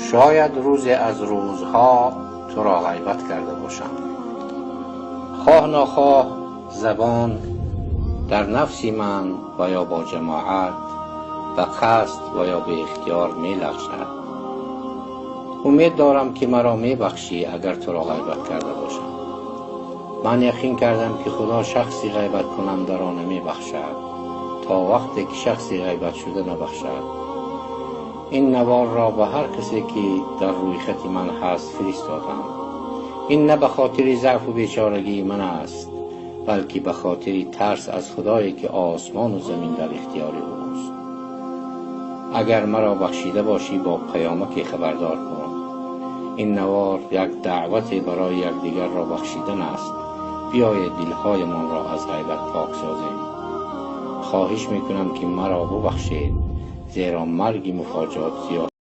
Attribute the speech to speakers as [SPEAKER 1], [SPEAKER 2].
[SPEAKER 1] Шояд рӯзе аз рӯзҳо туро ғайбат карда бошам. Хоҳ нохоҳ забон дар нафси ман ва ё бо ҷамоат ба қасд ва ё беихтиёр мелағжад. Умед дорам, ки маро мебахшӣ, агар туро ғайбат карда бошам. Ман яқин кардам, ки Худо шахси ғайбаткунандаро намебахшад, то вақте ки шахси ғайбатшуда набахшад. Ин наворро ба ҳар касе, ки дар рӯйхати ман ҳаст, фиристодам. Ин на ба хотири заъфу бечорагии ман аст, балки ба хотири тарс аз Худое, ки осмону замин дар ихтиёри ӯст. Агар маро бахшида бошӣ, бо паёмаке хабардор кун. Ин навор як даъвате барои якдигарро бахшидан аст. Биёед, дилҳоямонро аз ғайбат пок созем. Хоҳиш мекунам, ки маро бубахшед, зеро марги муфоҷиат зиёд.